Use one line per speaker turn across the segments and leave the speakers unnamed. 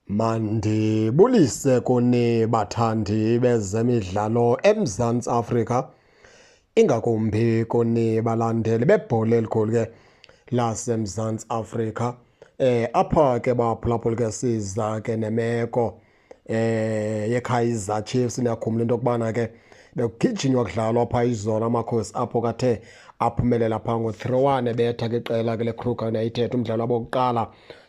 Mandibulise kuni bathandi bezemidlalo eMzantsi Afrika, ingakumbi kuni balandeli bebhola elikhulu ke laseMzantsi Afrika. Apha ke baphulaphuli ke siza ke nemeko yeKaizer Chiefs. Niyakhumbula into yokubana ke bekugijinywa kudlalwa phaa izolo, Amakhosi apho kathe aphumelela phaa ngo-3-1 ebetha ke iqela ke leKruger United, umdlalo wabo wokuqala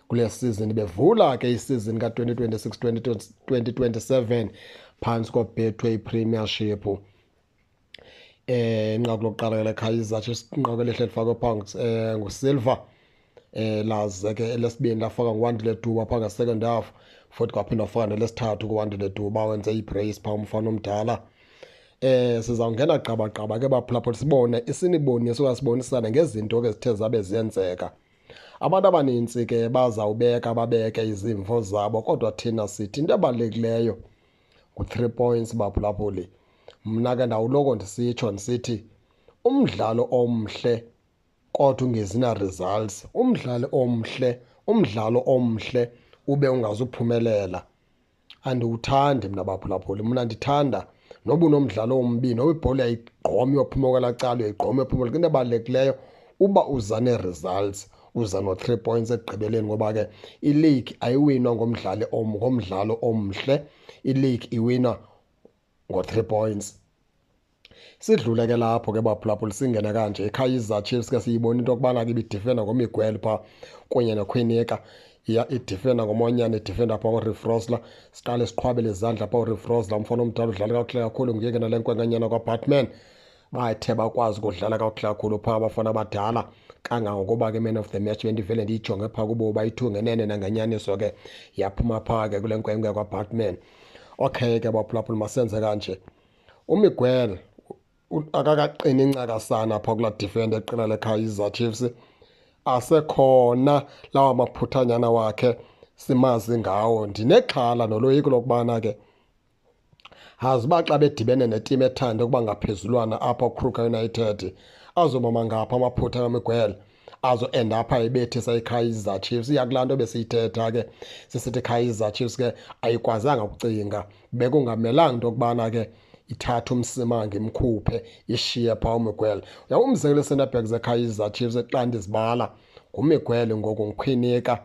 kule season, bevula ke isizini ka-2026 2027 phantsi koBetway Premiership. Inqaku lokuqala ke leKaizer Chiefs, inqaku elihle lifakwe phaa nguSilva, laze ke elesibini lafaka nguWandile Duba phaa nge-second half, futhi kwaphinda wafaka nelesithathu kuWandile Duba, wenze i-brace phaa umfana omdala. Sizawungena gqabagqaba ke baphulaphula, sibone isinibonise okanye sibonisane ngezinto ke zithe zabe ziyenzeka. Abantu abanintsi ke bazawubeka babeke izimvo zabo, kodwa thina sithi into ebalulekileyo ngu-3 points baphulaphuli. Mna ke ndawuloko ndisitsho ndisithi umdlalo omhle kodwa ungezi na-results, umdlalo omhle, umdlalo omhle ube ungazuphumelela, andiwuthandi mna baphulaphuli. Mna ndithanda noba unomdlalo ombi, noba ibhola uyayigqoma iyophuma kwelaa cala, uyayigqoma iyophuma, into ebalulekileyo uba uza nee-results, uza no-3 points ekugqibeleni, ngoba ke ileague ayiwinwa ngomdlali ngomdlalo omhle, ileague iwinwa ngo-3 points. Sidlule ke lapho ke baphulaphuli, singene kanje iKaizer Chiefs ke siyibona into yokubana ke ibidifenda ngoMiguel phaa kunye noKwinika, iya idifenda ngoMonyane, idifenda phaa ngoReeve Frosler. Siqale siqhwabele izandla phaa uReeve Frosler, umfana omdala udlala kakuhle kakhulu, nguye ke nale nkwenkwenyana kwaBatman. Bathe bakwazi ukudlala kakuhle kakhulu phaa abafana abadala, kangangokuba ke man of the match bendivele ndiyijonge phaa kubo bayithunge nene nangenyaniso ke yaphuma phaa ke kule nkwenkwe kwaBatman. Okay ke baphulaphuli, masenze kanje, uMiguel akakaqini incakasana phaa kulaa defender eqela leKaizer Chiefs, asekhona lawa maphuthanyana wakhe simazi ngawo. Ndinexhala noloyiko lokubana ke hazi uba xa bedibene netim ethanda ukuba ngaphezulwana apha Kruger United, azoba mangaphi amaphutha kaMiguel azo-end apha ebethisa iKaizer Chiefs. Iya kulaa nto besiyithetha ke sisithi Kaizer Chiefs ke ayikwazanga ukucinga, bekungamelanga into yokubana ke ithathe uMsimanga imkhuphe ishiye phaa uMiguel. Uyabo, umzekelo center back zeKaizer Chiefs xa ndizibala nguMiguel, ngoku nguKwinika,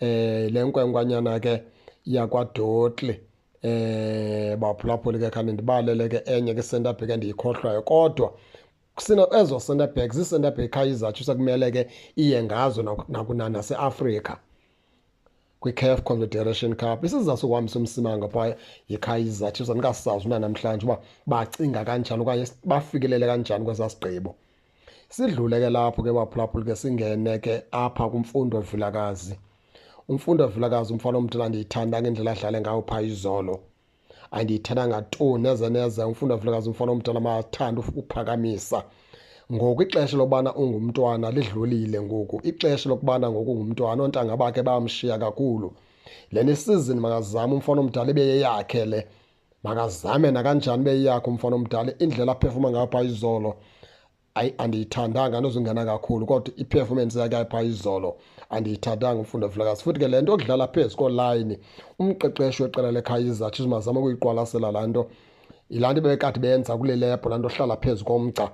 le nkwenkwanyana ke yakwaDotley, baphulaphuli ke khani ndibalele ke enye ke center back endiyikhohlwayo, kodwa sina ezo center back zii-center back Kaizer Chiefs ekumele ke iye ngazo naseAfrika kwi-CAF Confederation Cup. Isizathu sokuhambisa uMsimanga phaa yiKaizer Chiefs andikasazi unanamhlanje uba bacinga kanjani okanye bafikelele kanjani kwesaa sigqibo. Sidlule ke lapho ke baphulaphuli ke, singene ke apha kuMfundo Vilakazi. UMfundo Vilakazi umfana omdala, andiyithandanga indlela adlale ngayo phaa izolo, andiyithandanga tu neze neze. UMfundo Vilakazi umfana omdala mathanda uphakamisa ngoku, ixesha lokubana ungumntwana lidlulile ngoku, ixesha lokubana ngoku ungumntwana, oontanga bakhe bayamshiya kakhulu. Lena isizini makazame umfana omdala ibe yeyakhe le, makazame nakanjani ibe yeyakhe umfana omdala. Indlela aphefuma ngayo phaa izolo, ayi, andiyithandanga, andizungena kakhulu, kodwa i-performance yakhe phaa izolo andiyithandanga uMfundo Vilakazi. Futhi ke le nto yokudlala phezu kolayini, umqeqeshi weqela leKaizer Chiefs mazama ukuyiqwalasela laa nto, yilaa nto bebekade beyenza kule lebho, laa nto hlala phezu komgca.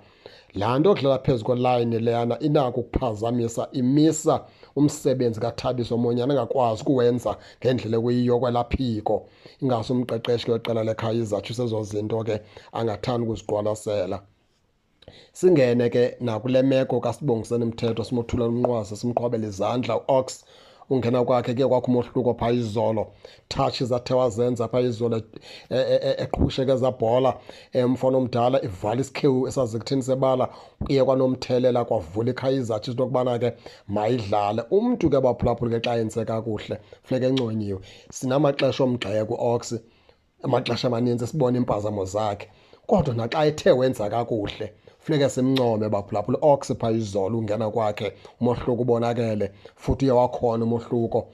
Laa nto yokudlala phezu kolayini leyana inako ukuphazamisa, imisa umsebenzi kaThabiso Monyane angakwazi ukuwenza ngendlela ekuyiyo kwelaa phiko. Ingase umqeqeshi ke weqela leKaizer Chiefs ezo zinto ke angathanda ukuziqwalasela. Singene ke nakule meko kaSibongiseni Mthethwa, simothulela umnqwazi, simqhwabele izandla uOx. Ungena kwakhe kuye kwakho umohluko phaa izolo, touches athe wazenza phaa izolo eqhusheke ezaa bhola, umfana omdala ivala isikhewu esazi kuthini sebala, kuye kwanomthelela kwavula iKaizer Chiefs into yokubana ke mayidlale. Umntu ke baphulaphuli ke xa enze kakuhle funeka enconyiwe. Sinamaxesha omgxeka uOx, amaxesha amaninzi sibona iimpazamo zakhe, kodwa naxa ethe wenza kakuhle funeke simncome baphulaphula. Ox phaa izolo ungena kwakhe umohluko ubonakele, futhi uye wakhona umohluko,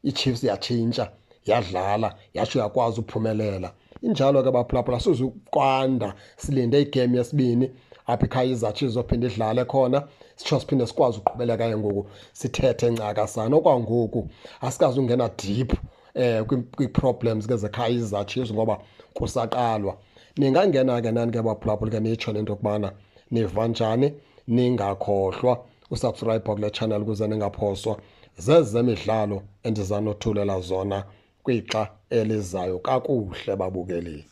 iChiefs yatshintsha yadlala yatsho yakwazi uphumelela. Injalo ke baphulaphula, sizukwanda silinde igame yesibini apha iKaizer Chiefs izophinda idlale khona, sitsho siphinde sikwazi uqhubeleka ke ngoku sithethe ncakasana. Okwangoku asikazi ungena deep Kwii-problems ke zeKaizer Chiefs ngoba kusaqalwa. Ningangena ke nani ke baphulaphuli ke nitsho nento yokubana niva njani. Ningakhohlwa usubscribe kule channel ukuze ningaphoswa zezemidlalo endizanothulela zona kwixa elizayo. Kakuhle babukeli.